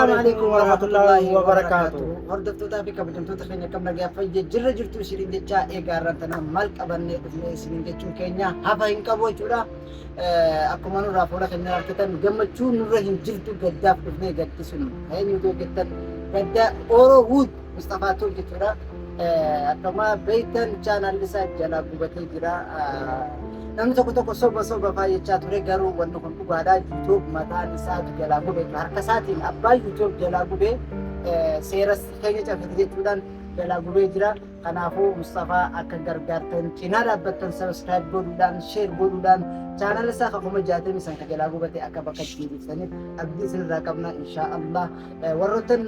Assalaamu alaikum warahmatullahi wabarakaatu. Hordoftootaa fi kabajamtoota keenya kam nagaa fayya jirra jirtu isiniin jechaa egaa irraan tana maal qabannee dhufne isiniin jechuun keenya hafa hin qabu jechuudha. Akkuma nurraa fuula keenya argitan gammachuu nurra hin jirtu gaddaaf dhufnee gaddi sun eenyutu hojjettan gadda Oro Wood Mustafaa Tuul jechuudha. Akkuma beektan chaanaalli isaa jalaa gubatee jira. Namni tokko tokko soba soba fa'aa jechaa ture garuu wanni kun dhugaadha. YouTube mataan isaatu jalaa gube harka isaatiin abbaa YouTube jalaa gube seera keenya cabsite jechuudhaan jalaa gubee jira. Kanaafuu Mustafaa akka gargaartan cinaa dhaabbattan subscribe godhuudhaan share godhuudhaan chaanala isaa kan 65,000 kan jalaa gubate akka bakka deebistaniif abdii isinirraa qabna inshaa Allah. Warroottan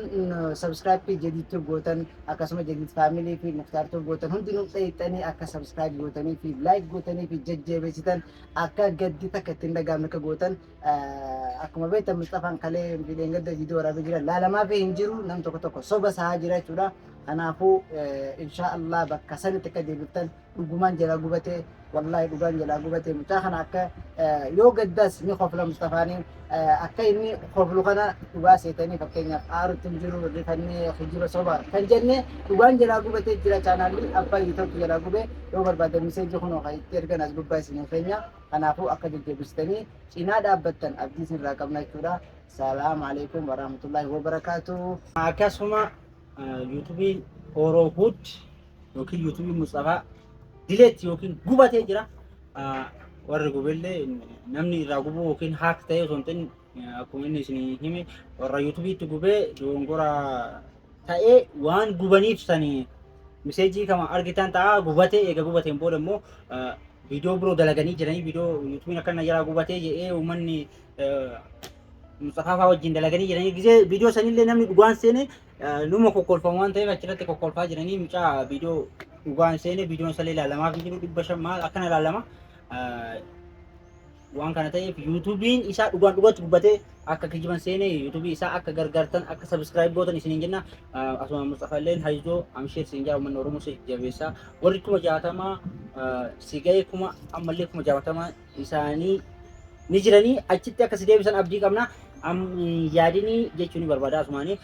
subscribe jadiitti gootan akkasuma Jadid Family fi Muktaar Tube gootan hundinuu dheeyxanii akka subscribe gootanii fi like gootanii fi jajjabeessitan akka gaddi takka ittiin dhaga'amne akka gootan akkuma beektan Musxafaan kalee fi gadda viidiyoo waraabee jira laalamaa fi hin jiru nam tokko tokko soba sahaa jira jechuudha. Kanaafuu inshaa Allah bakka sanitti akka deebiftan dhugumaan jalaa gubatee wallaahi dhugaan jalaa gubatee mucaa kana akka yoo gaddaas ni kofla Mustafaanii akka inni koflu kana dhugaa seetanii fakkeenyaaf aarutti hin jiru rifannee kijiba soba kan jenne dhugaan jalaa gubatee jira chaanaalli abbaa yuutuubi jalaa gube yoo barbaadan miseejii kunoo kan itti ergan as gubbaa isin keenya kanaafuu akka jajjabeessitanii cinaa dhaabbattan abdii isinirraa qabna jechuudha. Salaam alaikum warahmatullahi wabarakatuh. Akkasuma yuutuubiin Oro Hood yookiin yuutuubii Musxafaa dileetti yookiin gubatee jira. Warri gubellee namni irraa gubuu yookiin haak ta'ee osoo hin ta'in akkuma inni isin hime warra yuutuubiitti gubee dogongora ta'ee waan gubaniif sanii miseejii kama argitan ta'a gubatee eega gubateen booda immoo viidiyoo biroo dalaganii jiranii viidiyoo yuutuubiin akkana jalaa gubatee jedhee uummanni Musxafaa fa'aa wajjin dalaganii jiranii gisee viidiyoo sanillee namni dhugaan seene numa kokkolfamu waan ta'eef achirratti kokkolfaa jiranii mucaa viidiyoo dhugaan seene viidiyoon isalee ilaalamaa fi jiru 500 maal akkana ilaalama. Waan kana ta'eef yuutuubiin isaa dhugaan dhugatti gubbatee akka kijiban seene yuutuubii isaa akka gargaartan akka sabiskiraayib gootan isiniin jenna. Asuma Musxafaa illeen hayizoo amsheer siin jaa uummanni Oromoo si jabeessaa warri 60,000 si ga'e kuma ammallee 60,000 isaanii ni jiranii achitti akka si deebisan abdii qabna. Yaadinii jechuun ni barbaada asumaanii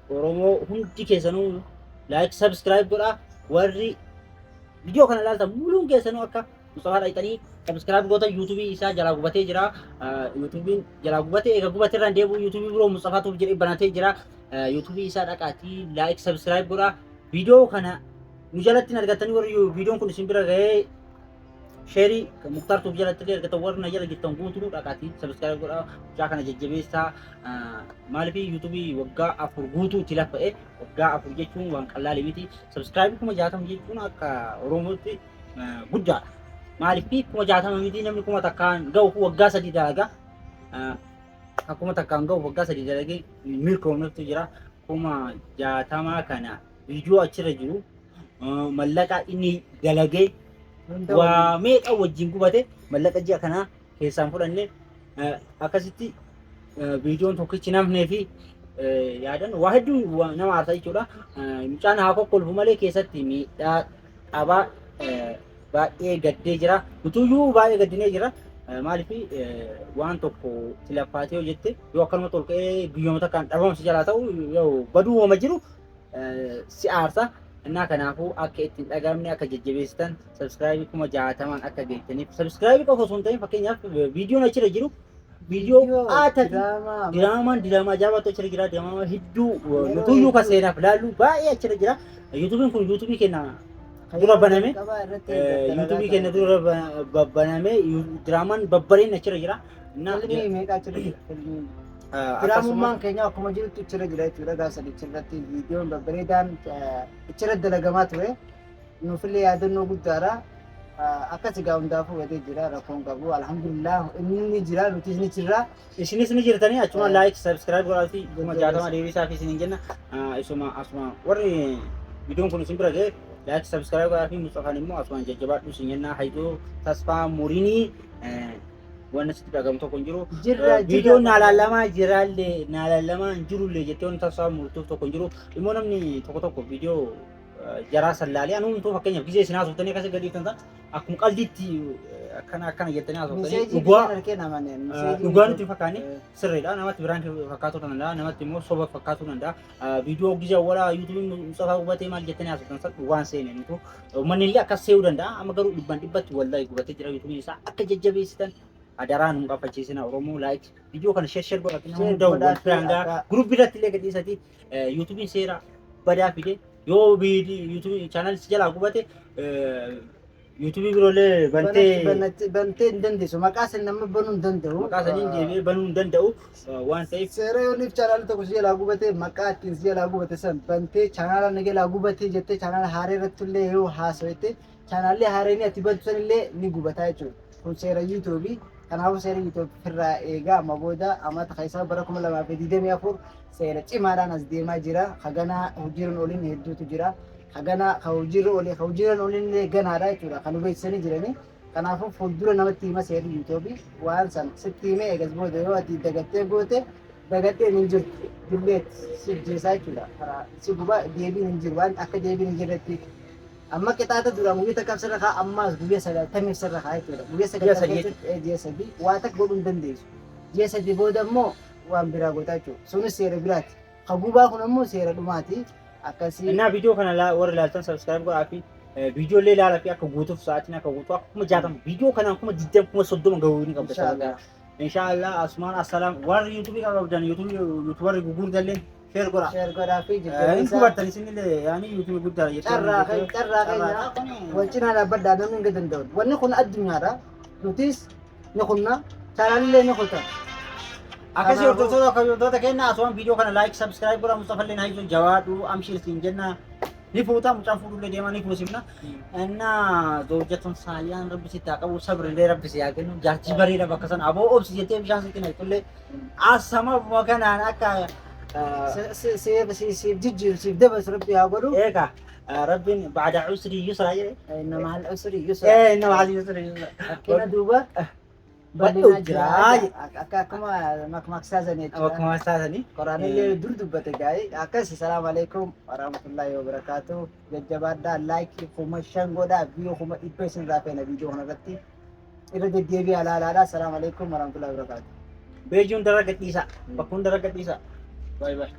Oromoo hundi keessanuu like subscribe godhaa warri viidiyoo kana ilaaltan muluun keessanuu akka Mustafaa dhaqxanii subscribe gootan yuutuubii isaa jalaa gubatee jira. Yuutuubiin jalaa gubatee eega gubatee irraan deebi'u yuutuubii biroo Mustafaa Tuub jedhee banatee jira. Yuutuubii isaa dhaqaatii like subscribe godhaa. Viidiyoo kana nu jalatti hin argattanii warri viidiyoon kun isin bira ga'ee sheerii Muktaar Tuub jalatti illee argatan warri na jala jirtan guutuu dhaqaatii sabiskiraayib godhaa mucaa kana jajjabeessaa maaliif yuutuubii waggaa 4 guutuu itti laffa'e waggaa 4 jechuun waan qallaalii miti sabiskiraayibii 60,000 jechuun akka Oromootti guddaadha maaliif 60,000 miti namni 1,000n ga'u waggaa 3 dalaga 1,000n ga'u waggaa 3 dalagee milkoomnetu jira 60,000 kana viidiyoo achirra jiru mallaqa inni dalagee waa meeqa wajjin gubate mallaqa ji'a kanaa keessaan fudhanne akkasitti viidiyoon tokkichi namnee fi yaadan waa hedduu nama aarsa jechuudha. Mucaan haa kokkolfu malee keessatti miidhaa qabaa baay'ee gaddee jira. Utuyyuu baay'ee gaddinee jira. Maaliif waan tokko tilaffaatee hojjette yoo akkanumatti ol ka'ee guyyooma takkaan dhabamsi jalaa ta'u yoo baduu wama jiru si aarsa. Innaa kanaafuu akka itti hin dhaga'amne akka jajjabeessitan sabiskiraayibii 60,000n akka geettaniif sabiskiraayibii qofa osoo hin ta'in fakkeenyaaf viidiyoon achirra jiru viidiyoo qaatati diraamaan diraamaa ajaa'ibaatu achirra jira diraamaa hedduu nutuyyuu kan seenaaf laallu baay'ee achirra jira. Yuutuubiin kun yuutuubii keenya dura baname yuutuubii keenya dura baname diraamaan babbareen achirra jira. Innaa Filmii meeqa achirra jira? Filmii. Diraamummaan keenya akkuma jirutti achirra jira jechuudha. Gaafa sadi achirratti viidiyoon babbareedaan achirra dalagamaa ture. Nuufillee yaadannoo guddaadha. Akkas egaa hundaafuu badee jira rakkoon qabu. Alhamdulillah inni ni jira nutis ni jirra. Isinis ni jirtanii achuma like subscribe godhaatii 60,000 deebisaa fi isiniin jenna. Isuma asuma warri viidiyoon kun isin bira ga'e like subscribe godhaa fi Mustafaan immoo asumaan jajjabaadhu isin jenna. Hayituu tasfaa murinii waan sitti dhagamu tokko hin jiru. Jirra Viidiyoon naa laalamaa jiraallee naa laalamaa hin jirullee jettee wanti tasfaa murtuuf tokko hin jiru. Immoo namni tokko tokko viidiyoo jaraa sallaalee anumtuu fakkeenyaaf gisee isin haasoftanii akkasii gadi dhiiftan akkuma qaldiitti Akkana akkana jettanii haasoftanii Miseejii dhugaa bishaan harkee namaneen. Dhugaa nutti hin fakkaanne sirriidha. Namatti biraan fakkaatuu danda'a. Namatti immoo soba fakkaatuu danda'a. Viidiyoo gizee awwalaa yuutuubiin Mustafaa gubatee maal jettanii haasoftan san dhugaan seene nutu. Uummanni illee akkas se'uu danda'a. Amma garuu dhibbaan dhibbatti wallaahi gubatee jira yuutuubiin isaa akka jajjabeessitan adaraa nu qafachiisina Oromoo like viidiyoo kana share share godhati nama Share hunda wal godhaa fi biraan ga'a. Guruppii irratti illee gadhiisati yuutuubiin seera badaa fide yoo yuutuubii chaanaalii si jalaa gubate yuutuubii biroollee bantee Bantee hin dandeessu. Maqaa san nama banuu hin danda'u. Maqaa saniin deebi'ee banuu hin danda'u waan ta'eef. Seera yooniif chaanaala tokko si jalaa gubate maqaa ittiin si jalaa gubate san bantee chaanaala na jalaa gubate jettee chaanaala haaree irratti illee yoo haasawette chaanaalli haareen ati bantu san illee ni gubataa jechuudha. Kun seera yuutuubii. Kanaafuu seera yuutuubii ofirraa eegaa amma booda amata keessaa bara 2024 seera cimaadhaan as deemaa jira. Haganaa hojiirra oliin hedduutu jira. Hagana ka hojiirra oole ka hojiirra oolin illee ganaadha jechuudha kan nu beeksisanii jiranii. Kanaafuu fuuldura namatti hima seerri yuutuubii waan san sitti himee eegas booda yoo ati dagattee goote dagadheen hin jirtu dilleet si ajjeesaa jechuudha. Karaa si gubaa deebiin hin jiru waan akka deebiin hin jirretti. Amma qixaaxa duraan guyyaa takkaaf sirra kaa ammaas guyyaa 90f sirra kaa jechuudha. Guyyaa 90 sadii keessatti ji'a 3 waa takka godhuu hin dandeessu. Ji'a 3 booda immoo waan biraa gootaa jechuudha. Sunis seera biraati. Ka gubaa kun ammoo seera dhumaati. Akkasii. Innaa viidiyoo kana warri ilaaltan subscribe godhaa fi viidiyoo illee ilaalaa fi akka guutuuf sa'aatiin akka guutuu akka 60,000 viidiyoo kanaan 20,000 30,000 gahuu ni qabda. Inshaallah. Inshaallah asumaan assalaam warri yuutuubii qabdan yuutuubii yuutuubarri gurguddallee share godhaa. Share godhaa fi Hin jajjabeessaa. gubattan isinillee yaani yuutuubii guddaa jettanii Carraa keenya wal cinaa dhaabbadhaa namni hin danda'u. Wanni kun addunyaadha. Nutis ni kunna chaanaalillee ni kuta. Akkasii hordoftoota kabajamtoota keenya asumaan viidiyoo kana like subscribe godhaa Mustafa illee hayyuu jawaadhu amshiir siin jenna ni fuuta mucaan fuudhullee deemaa ni fuusifna. Inna zawjatun saaliyaan rabbi sitti haa qabu sabrillee rabbi si haa kennu jaartii bareeda bakka sana aboo obsi jettee bishaan sitti naqxullee asama kanaan akka Siif jijjiiru siif dabarsu rabbi haa godhu. Eega rabbiin ba'da usri yusra jedhe. Inna ma'al usri yusra. Ee inna ma'al yusri yusra. Rakkina duuba Bal'oo bal'inaa jira. jira. Akka akkuma makmaaksaa sanii jechuudha. Akkuma isaanii. Qoraanillee dur dubbate gaa'ee akkasi. Salaamu alaikum warahmatullahi wabarakaatuh. Jajjabaadhaa like 5,000 godhaa view 100,000 isin irraa feena viidiyoo kanarratti irra deddeebi'aa ilaalaadha. Salaamu alaikum warahmatullahi wabarakaatuh. Beejuun dara gadhiisa. Bakka hunda gadhiisa. Bye bye.